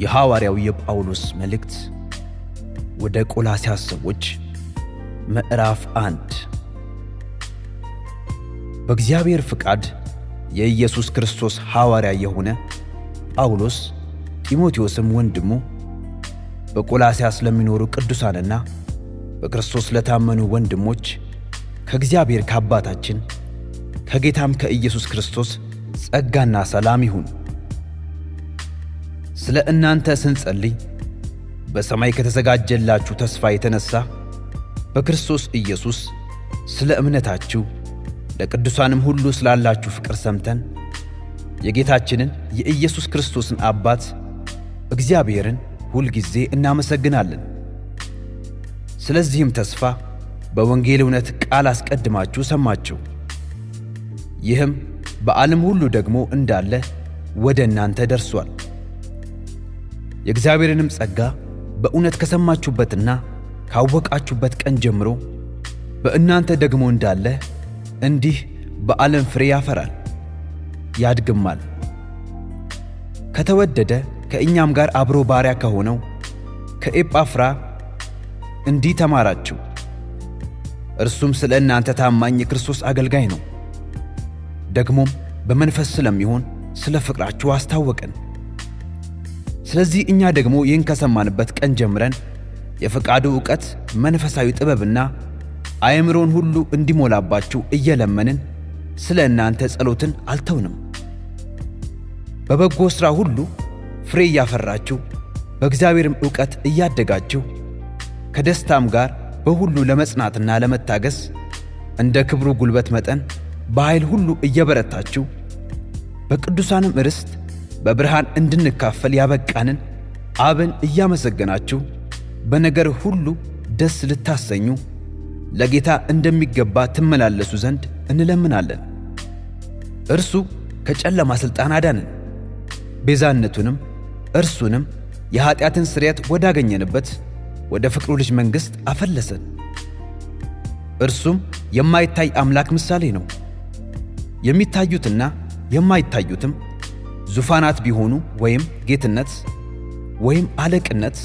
የሐዋርያው የጳውሎስ መልእክት ወደ ቆላስያስ ሰዎች ምዕራፍ 1። በእግዚአብሔር ፍቃድ የኢየሱስ ክርስቶስ ሐዋርያ የሆነ ጳውሎስ፣ ጢሞቴዎስም ወንድሙ፣ በቆላስያስ ለሚኖሩ ቅዱሳንና በክርስቶስ ለታመኑ ወንድሞች ከእግዚአብሔር ከአባታችን ከጌታም ከኢየሱስ ክርስቶስ ጸጋና ሰላም ይሁን። ስለ እናንተ ስንጸልይ በሰማይ ከተዘጋጀላችሁ ተስፋ የተነሣ በክርስቶስ ኢየሱስ ስለ እምነታችሁ ለቅዱሳንም ሁሉ ስላላችሁ ፍቅር ሰምተን የጌታችንን የኢየሱስ ክርስቶስን አባት እግዚአብሔርን ሁልጊዜ እናመሰግናለን። ስለዚህም ተስፋ በወንጌል እውነት ቃል አስቀድማችሁ ሰማችሁ። ይህም በዓለም ሁሉ ደግሞ እንዳለ ወደ እናንተ ደርሷል። የእግዚአብሔርንም ጸጋ በእውነት ከሰማችሁበትና ካወቃችሁበት ቀን ጀምሮ በእናንተ ደግሞ እንዳለ እንዲህ በዓለም ፍሬ ያፈራል ያድግማል። ከተወደደ ከእኛም ጋር አብሮ ባሪያ ከሆነው ከኤጳፍራ እንዲህ ተማራችሁ። እርሱም ስለ እናንተ ታማኝ የክርስቶስ አገልጋይ ነው። ደግሞም በመንፈስ ስለሚሆን ስለ ፍቅራችሁ አስታወቀን። ስለዚህ እኛ ደግሞ ይህን ከሰማንበት ቀን ጀምረን የፈቃዱ ዕውቀት መንፈሳዊ ጥበብና አእምሮን ሁሉ እንዲሞላባችሁ እየለመንን ስለ እናንተ ጸሎትን አልተውንም። በበጎ ሥራ ሁሉ ፍሬ እያፈራችሁ በእግዚአብሔርም ዕውቀት እያደጋችሁ ከደስታም ጋር በሁሉ ለመጽናትና ለመታገስ እንደ ክብሩ ጉልበት መጠን በኃይል ሁሉ እየበረታችሁ በቅዱሳንም ርስት በብርሃን እንድንካፈል ያበቃንን አብን እያመሰገናችሁ በነገር ሁሉ ደስ ልታሰኙ ለጌታ እንደሚገባ ትመላለሱ ዘንድ እንለምናለን። እርሱ ከጨለማ ሥልጣን አዳንን፣ ቤዛነቱንም እርሱንም የኀጢአትን ስርየት ወዳገኘንበት ወደ ፍቅሩ ልጅ መንግሥት አፈለሰን። እርሱም የማይታይ አምላክ ምሳሌ ነው። የሚታዩትና የማይታዩትም ዙፋናት ቢሆኑ ወይም ጌትነት ወይም አለቅነት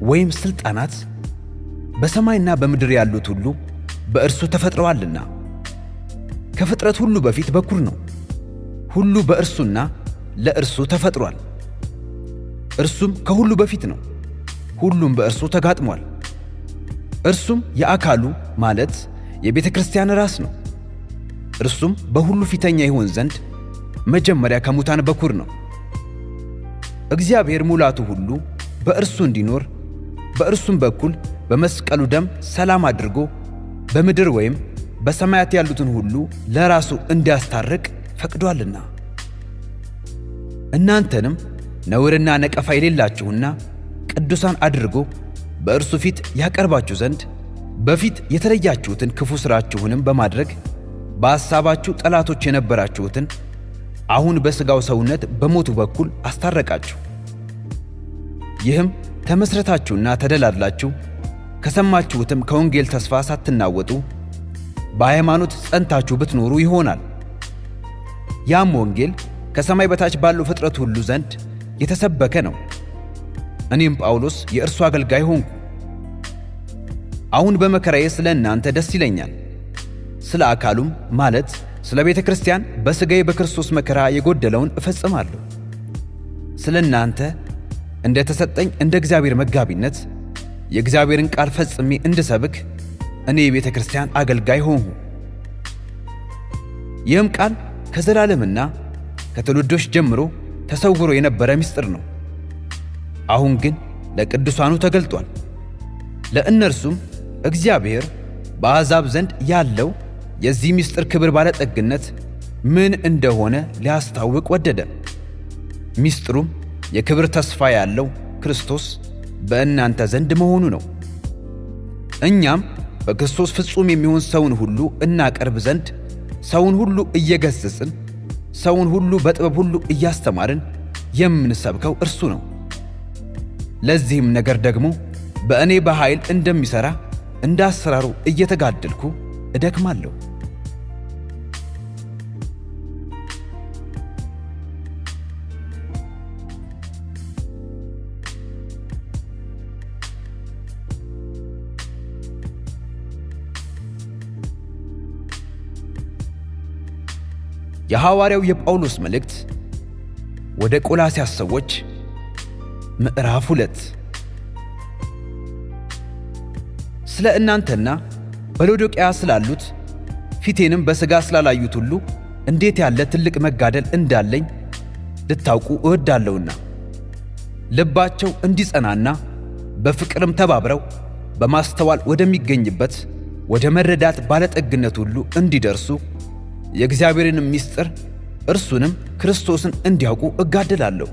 ወይም ሥልጣናት በሰማይና በምድር ያሉት ሁሉ በእርሱ ተፈጥረዋልና። ከፍጥረት ሁሉ በፊት በኩር ነው። ሁሉ በእርሱና ለእርሱ ተፈጥሯል። እርሱም ከሁሉ በፊት ነው፣ ሁሉም በእርሱ ተጋጥሟል። እርሱም የአካሉ ማለት የቤተ ክርስቲያን ራስ ነው። እርሱም በሁሉ ፊተኛ ይሆን ዘንድ መጀመሪያ ከሙታን በኩር ነው። እግዚአብሔር ሙላቱ ሁሉ በእርሱ እንዲኖር በእርሱም በኩል በመስቀሉ ደም ሰላም አድርጎ በምድር ወይም በሰማያት ያሉትን ሁሉ ለራሱ እንዲያስታርቅ ፈቅዷልና። እናንተንም ነውርና ነቀፋ የሌላችሁና ቅዱሳን አድርጎ በእርሱ ፊት ያቀርባችሁ ዘንድ በፊት የተለያችሁትን ክፉ ሥራችሁንም በማድረግ በሐሳባችሁ ጠላቶች የነበራችሁትን አሁን በሥጋው ሰውነት በሞቱ በኩል አስታረቃችሁ። ይህም ተመስረታችሁና ተደላድላችሁ ከሰማችሁትም ከወንጌል ተስፋ ሳትናወጡ በሃይማኖት ጸንታችሁ ብትኖሩ ይሆናል። ያም ወንጌል ከሰማይ በታች ባለው ፍጥረት ሁሉ ዘንድ የተሰበከ ነው። እኔም ጳውሎስ የእርሱ አገልጋይ ሆንኩ። አሁን በመከራዬ ስለ እናንተ ደስ ይለኛል። ስለ አካሉም ማለት ስለ ቤተ ክርስቲያን በሥጋዬ በክርስቶስ መከራ የጎደለውን እፈጽማለሁ። ስለ እናንተ እንደ ተሰጠኝ እንደ እግዚአብሔር መጋቢነት የእግዚአብሔርን ቃል ፈጽሜ እንድሰብክ እኔ የቤተ ክርስቲያን አገልጋይ ሆንሁ። ይህም ቃል ከዘላለምና ከትውልዶች ጀምሮ ተሰውሮ የነበረ ምስጢር ነው። አሁን ግን ለቅዱሳኑ ተገልጧል። ለእነርሱም እግዚአብሔር በአሕዛብ ዘንድ ያለው የዚህ ምስጢር ክብር ባለጠግነት ምን እንደሆነ ሊያስታውቅ ወደደ። ምስጢሩም የክብር ተስፋ ያለው ክርስቶስ በእናንተ ዘንድ መሆኑ ነው። እኛም በክርስቶስ ፍጹም የሚሆን ሰውን ሁሉ እናቀርብ ዘንድ ሰውን ሁሉ እየገሠጽን ሰውን ሁሉ በጥበብ ሁሉ እያስተማርን የምንሰብከው እርሱ ነው። ለዚህም ነገር ደግሞ በእኔ በኃይል እንደሚሠራ እንደ አሠራሩ እየተጋደልኩ እደክማለሁ። የሐዋርያው የጳውሎስ መልእክት ወደ ቆላስያስ ሰዎች ምዕራፍ 2። ስለ እናንተና በሎዶቅያ ስላሉት ፊቴንም በሥጋ ስላላዩት ሁሉ እንዴት ያለ ትልቅ መጋደል እንዳለኝ ልታውቁ እወዳለሁና ልባቸው እንዲጸናና በፍቅርም ተባብረው በማስተዋል ወደሚገኝበት ወደ መረዳት ባለጠግነት ሁሉ እንዲደርሱ የእግዚአብሔርንም ምስጢር እርሱንም ክርስቶስን እንዲያውቁ እጋደላለሁ።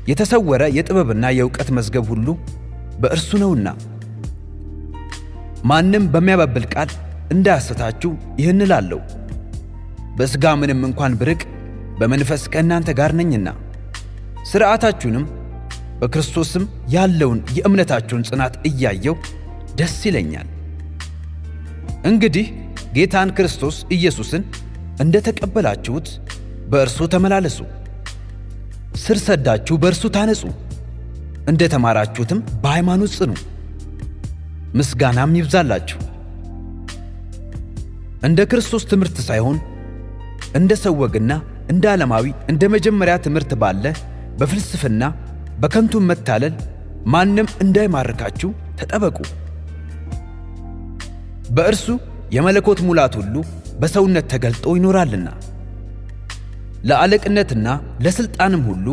የተሰወረ የጥበብና የእውቀት መዝገብ ሁሉ በእርሱ ነውና ማንም በሚያባብል ቃል እንዳያስታችሁ ይህን እላለሁ። በሥጋ ምንም እንኳን ብርቅ በመንፈስ ከእናንተ ጋር ነኝና ሥርዓታችሁንም በክርስቶስም ያለውን የእምነታችሁን ጽናት እያየው ደስ ይለኛል። እንግዲህ ጌታን ክርስቶስ ኢየሱስን እንደ ተቀበላችሁት በእርሱ ተመላለሱ፣ ስር ሰዳችሁ በእርሱ ታነጹ፣ እንደ ተማራችሁትም በሃይማኖት ጽኑ። ምስጋናም ይብዛላችሁ። እንደ ክርስቶስ ትምህርት ሳይሆን እንደ ሰው ወግና እንደ ዓለማዊ እንደ መጀመሪያ ትምህርት ባለ በፍልስፍና በከንቱ መታለል ማንም እንዳይማርካችሁ ተጠበቁ። በእርሱ የመለኮት ሙላት ሁሉ በሰውነት ተገልጦ ይኖራልና ለአለቅነትና ለሥልጣንም ሁሉ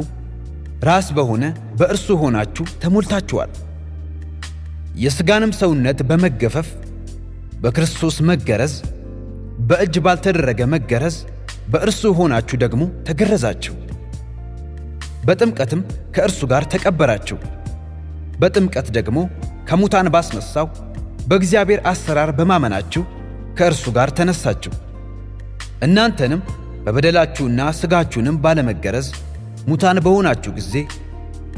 ራስ በሆነ በእርሱ ሆናችሁ ተሞልታችኋል። የሥጋንም ሰውነት በመገፈፍ በክርስቶስ መገረዝ በእጅ ባልተደረገ መገረዝ በእርሱ ሆናችሁ ደግሞ ተገረዛችሁ። በጥምቀትም ከእርሱ ጋር ተቀበራችሁ። በጥምቀት ደግሞ ከሙታን ባስነሳው በእግዚአብሔር አሰራር በማመናችሁ ከእርሱ ጋር ተነሳችሁ። እናንተንም በበደላችሁና ሥጋችሁንም ባለመገረዝ ሙታን በሆናችሁ ጊዜ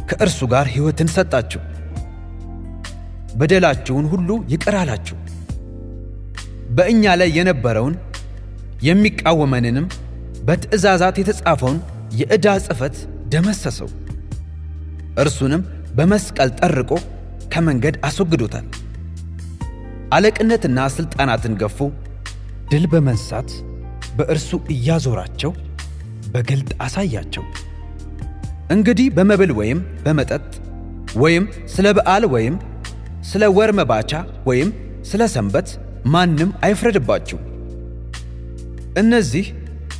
ከእርሱ ጋር ሕይወትን ሰጣችሁ። በደላችሁን ሁሉ ይቅር አላችሁ። በእኛ ላይ የነበረውን የሚቃወመንንም በትእዛዛት የተጻፈውን የዕዳ ጽሕፈት ደመሰሰው። እርሱንም በመስቀል ጠርቆ ከመንገድ አስወግዶታል። አለቅነትና ሥልጣናትን ገፎ ድል በመንሳት በእርሱ እያዞራቸው በግልጥ አሳያቸው። እንግዲህ በመብል ወይም በመጠጥ ወይም ስለ በዓል ወይም ስለ ወር መባቻ ወይም ስለ ሰንበት ማንም አይፍረድባችሁ። እነዚህ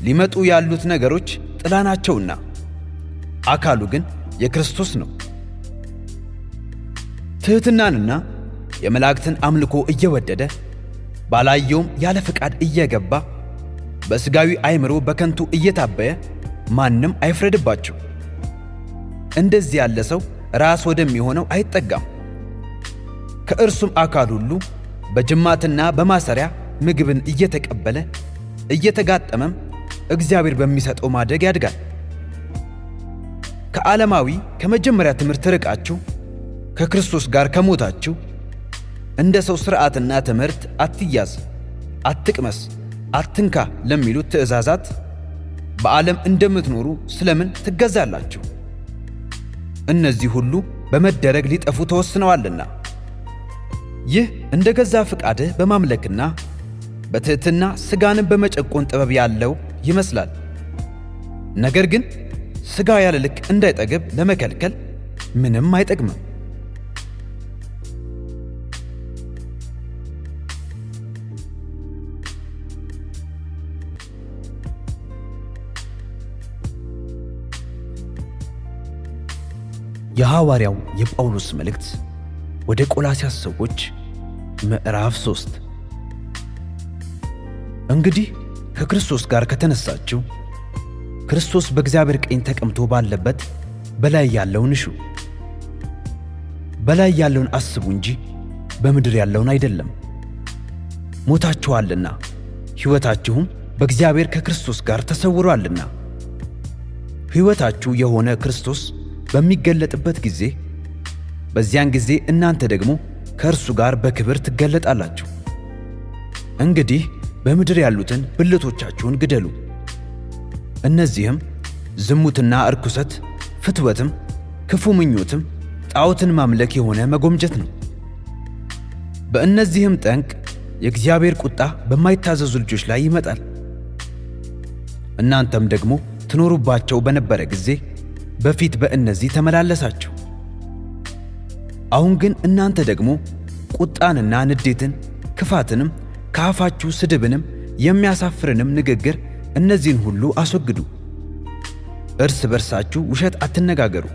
ሊመጡ ያሉት ነገሮች ጥላ ናቸውና አካሉ ግን የክርስቶስ ነው። ትሕትናንና የመላእክትን አምልኮ እየወደደ ባላየውም ያለ ፈቃድ እየገባ በሥጋዊ አእምሮ በከንቱ እየታበየ ማንም አይፍረድባችሁ። እንደዚህ ያለ ሰው ራስ ወደሚሆነው አይጠጋም። ከእርሱም አካል ሁሉ በጅማትና በማሰሪያ ምግብን እየተቀበለ እየተጋጠመም እግዚአብሔር በሚሰጠው ማደግ ያድጋል። ከዓለማዊ ከመጀመሪያ ትምህርት ርቃችሁ ከክርስቶስ ጋር ከሞታችሁ እንደ ሰው ሥርዓትና ትምህርት አትያዝ፣ አትቅመስ፣ አትንካ ለሚሉት ትእዛዛት በዓለም እንደምትኖሩ ስለምን ትገዛላችሁ? እነዚህ ሁሉ በመደረግ ሊጠፉ ተወስነዋልና። ይህ እንደ ገዛ ፈቃድህ በማምለክና በትሕትና ሥጋንም በመጨቆን ጥበብ ያለው ይመስላል። ነገር ግን ሥጋ ያለ ልክ እንዳይጠግብ ለመከልከል ምንም አይጠቅምም። የሐዋርያው የጳውሎስ መልእክት ወደ ቆላስያስ ሰዎች ምዕራፍ 3። እንግዲህ ከክርስቶስ ጋር ከተነሳችሁ ክርስቶስ በእግዚአብሔር ቀኝ ተቀምጦ ባለበት በላይ ያለውን እሹ። በላይ ያለውን አስቡ እንጂ በምድር ያለውን አይደለም። ሞታችኋልና ሕይወታችሁም በእግዚአብሔር ከክርስቶስ ጋር ተሰውሮአልና። ሕይወታችሁ የሆነ ክርስቶስ በሚገለጥበት ጊዜ በዚያን ጊዜ እናንተ ደግሞ ከእርሱ ጋር በክብር ትገለጣላችሁ። እንግዲህ በምድር ያሉትን ብልቶቻችሁን ግደሉ። እነዚህም ዝሙትና እርኩሰት፣ ፍትወትም፣ ክፉ ምኞትም፣ ጣዖትን ማምለክ የሆነ መጎምጀት ነው። በእነዚህም ጠንቅ የእግዚአብሔር ቁጣ በማይታዘዙ ልጆች ላይ ይመጣል። እናንተም ደግሞ ትኖሩባቸው በነበረ ጊዜ በፊት በእነዚህ ተመላለሳችሁ። አሁን ግን እናንተ ደግሞ ቁጣንና ንዴትን፣ ክፋትንም፣ ከአፋችሁ ስድብንም የሚያሳፍርንም ንግግር እነዚህን ሁሉ አስወግዱ። እርስ በርሳችሁ ውሸት አትነጋገሩ፣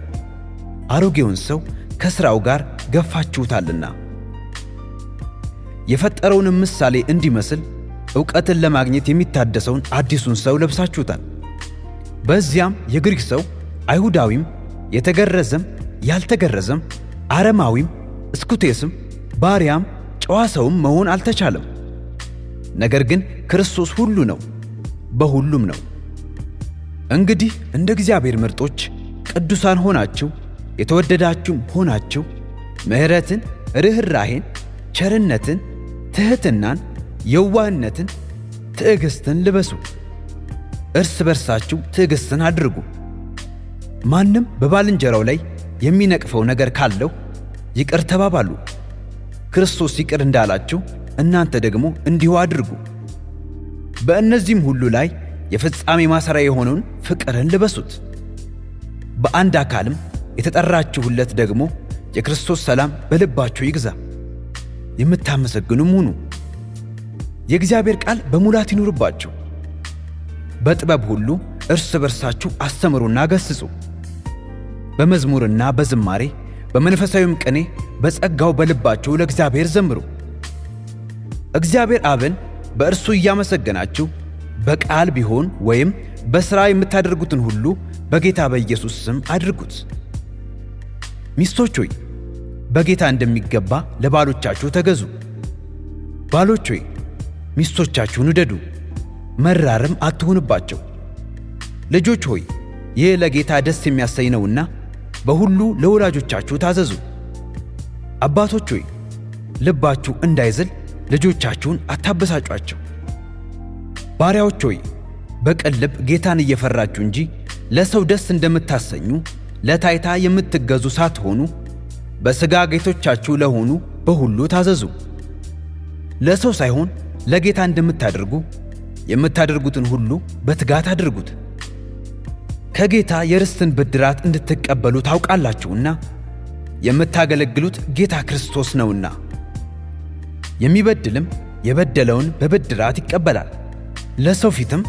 አሮጌውን ሰው ከሥራው ጋር ገፋችሁታልና የፈጠረውንም ምሳሌ እንዲመስል ዕውቀትን ለማግኘት የሚታደሰውን አዲሱን ሰው ለብሳችሁታል። በዚያም የግሪክ ሰው አይሁዳዊም፣ የተገረዘም ያልተገረዘም፣ አረማዊም፣ እስኩቴስም፣ ባሪያም ጨዋ ሰውም መሆን አልተቻለም። ነገር ግን ክርስቶስ ሁሉ ነው፣ በሁሉም ነው። እንግዲህ እንደ እግዚአብሔር ምርጦች ቅዱሳን ሆናችሁ የተወደዳችሁም ሆናችሁ ምሕረትን፣ ርኅራሄን፣ ቸርነትን፣ ትሕትናን፣ የዋህነትን፣ ትዕግሥትን ልበሱ። እርስ በርሳችሁ ትዕግሥትን አድርጉ። ማንም በባልንጀራው ላይ የሚነቅፈው ነገር ካለው ይቅር ተባባሉ። ክርስቶስ ይቅር እንዳላችሁ እናንተ ደግሞ እንዲሁ አድርጉ። በእነዚህም ሁሉ ላይ የፍጻሜ ማሰሪያ የሆነውን ፍቅርን ልበሱት። በአንድ አካልም የተጠራችሁለት ደግሞ የክርስቶስ ሰላም በልባችሁ ይግዛ። የምታመሰግኑም ሁኑ። የእግዚአብሔር ቃል በሙላት ይኑርባችሁ። በጥበብ ሁሉ እርስ በርሳችሁ አስተምሩና ገስጹ። በመዝሙርና በዝማሬ በመንፈሳዊም ቅኔ በጸጋው በልባችሁ ለእግዚአብሔር ዘምሩ። እግዚአብሔር አብን በእርሱ እያመሰገናችሁ በቃል ቢሆን ወይም በሥራ የምታደርጉትን ሁሉ በጌታ በኢየሱስ ስም አድርጉት። ሚስቶች ሆይ በጌታ እንደሚገባ ለባሎቻችሁ ተገዙ። ባሎች ሆይ ሚስቶቻችሁን ውደዱ፣ መራርም አትሁንባቸው። ልጆች ሆይ ይህ ለጌታ ደስ የሚያሰኝ ነውና በሁሉ ለወላጆቻችሁ ታዘዙ። አባቶች ሆይ ልባችሁ እንዳይዝል ልጆቻችሁን አታበሳጯቸው። ባሪያዎች ሆይ በቅን ልብ ጌታን እየፈራችሁ እንጂ ለሰው ደስ እንደምታሰኙ ለታይታ የምትገዙ ሳትሆኑ በሥጋ ጌቶቻችሁ ለሆኑ በሁሉ ታዘዙ። ለሰው ሳይሆን ለጌታ እንደምታደርጉ የምታደርጉትን ሁሉ በትጋት አድርጉት። ከጌታ የርስትን ብድራት እንድትቀበሉ ታውቃላችሁና የምታገለግሉት ጌታ ክርስቶስ ነውና። የሚበድልም የበደለውን በብድራት ይቀበላል፣ ለሰው ፊትም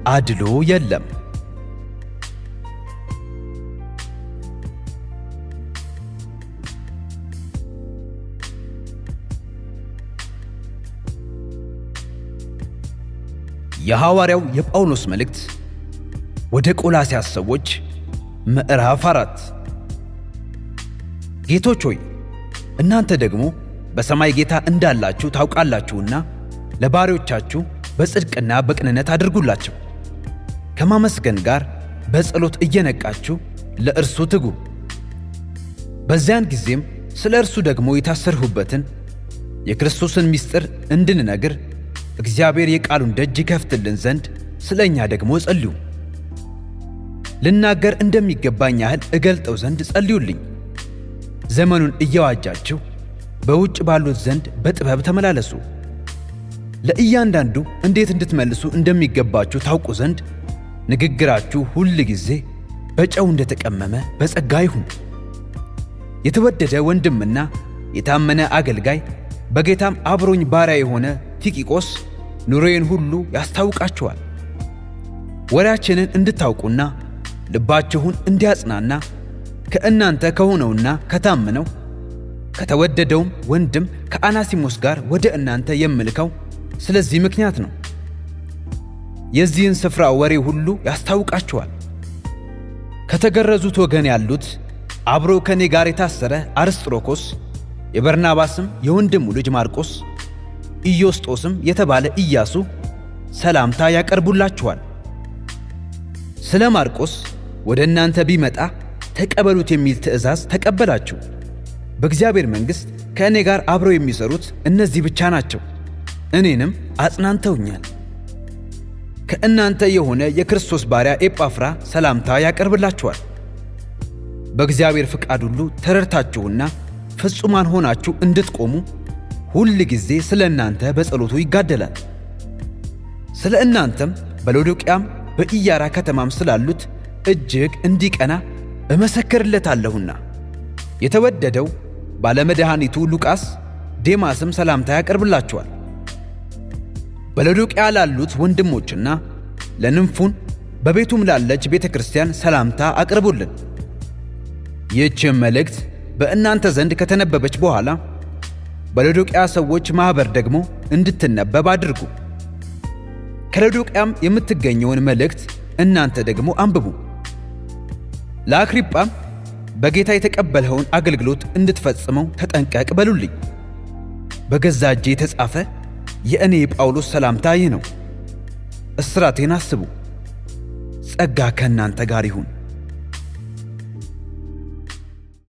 አድሎ የለም። የሐዋርያው የጳውሎስ መልእክት ወደ ቆላስያስ ሰዎች ምዕራፍ 4። ጌቶች ሆይ እናንተ ደግሞ በሰማይ ጌታ እንዳላችሁ ታውቃላችሁና ለባሪያዎቻችሁ በጽድቅና በቅንነት አድርጉላቸው። ከማመስገን ጋር በጸሎት እየነቃችሁ ለእርሱ ትጉ። በዚያን ጊዜም ስለ እርሱ ደግሞ የታሰርሁበትን የክርስቶስን ምስጢር እንድንነግር እግዚአብሔር የቃሉን ደጅ ይከፍትልን ዘንድ ስለ እኛ ደግሞ ጸልዩ። ልናገር እንደሚገባኝ ያህል እገልጠው ዘንድ ጸልዩልኝ። ዘመኑን እየዋጃችሁ በውጭ ባሉት ዘንድ በጥበብ ተመላለሱ። ለእያንዳንዱ እንዴት እንድትመልሱ እንደሚገባችሁ ታውቁ ዘንድ ንግግራችሁ ሁል ጊዜ በጨው እንደተቀመመ በጸጋ ይሁን። የተወደደ ወንድምና የታመነ አገልጋይ በጌታም አብሮኝ ባሪያ የሆነ ቲቂቆስ ኑሮዬን ሁሉ ያስታውቃችኋል። ወሬያችንን እንድታውቁና ልባችሁን እንዲያጽናና ከእናንተ ከሆነውና ከታመነው ከተወደደውም ወንድም ከአናሲሞስ ጋር ወደ እናንተ የምልከው ስለዚህ ምክንያት ነው። የዚህን ስፍራ ወሬ ሁሉ ያስታውቃችኋል። ከተገረዙት ወገን ያሉት አብሮ ከኔ ጋር የታሰረ አርስጥሮኮስ፣ የበርናባስም የወንድሙ ልጅ ማርቆስ፣ ኢዮስጦስም የተባለ ኢያሱ ሰላምታ ያቀርቡላችኋል። ስለ ማርቆስ ወደ እናንተ ቢመጣ ተቀበሉት የሚል ትእዛዝ ተቀበላችሁ። በእግዚአብሔር መንግሥት ከእኔ ጋር አብረው የሚሰሩት እነዚህ ብቻ ናቸው። እኔንም አጽናንተውኛል። ከእናንተ የሆነ የክርስቶስ ባሪያ ኤጳፍራ ሰላምታ ያቀርብላችኋል። በእግዚአብሔር ፍቃድ ሁሉ ተረድታችሁና ፍጹማን ሆናችሁ እንድትቆሙ ሁል ጊዜ ስለ እናንተ በጸሎቱ ይጋደላል። ስለ እናንተም በሎዶቅያም በኢያራ ከተማም ስላሉት እጅግ እንዲቀና እመሰክርለታለሁና። የተወደደው ባለመድኃኒቱ ሉቃስ ዴማስም ሰላምታ ያቀርብላችኋል። በሎዶቅያ ላሉት ወንድሞችና ለንምፉን በቤቱም ላለች ቤተ ክርስቲያን ሰላምታ አቅርቡልን። ይህችም መልእክት በእናንተ ዘንድ ከተነበበች በኋላ በሎዶቅያ ሰዎች ማኅበር ደግሞ እንድትነበብ አድርጉ። ከሎዶቅያም የምትገኘውን መልእክት እናንተ ደግሞ አንብቡ። ለአክሪጳም በጌታ የተቀበልኸውን አገልግሎት እንድትፈጽመው ተጠንቀቅ በሉልኝ። በገዛ እጄ የተጻፈ የእኔ የጳውሎስ ሰላምታ ይህ ነው። እስራቴን አስቡ። ጸጋ ከእናንተ ጋር ይሁን።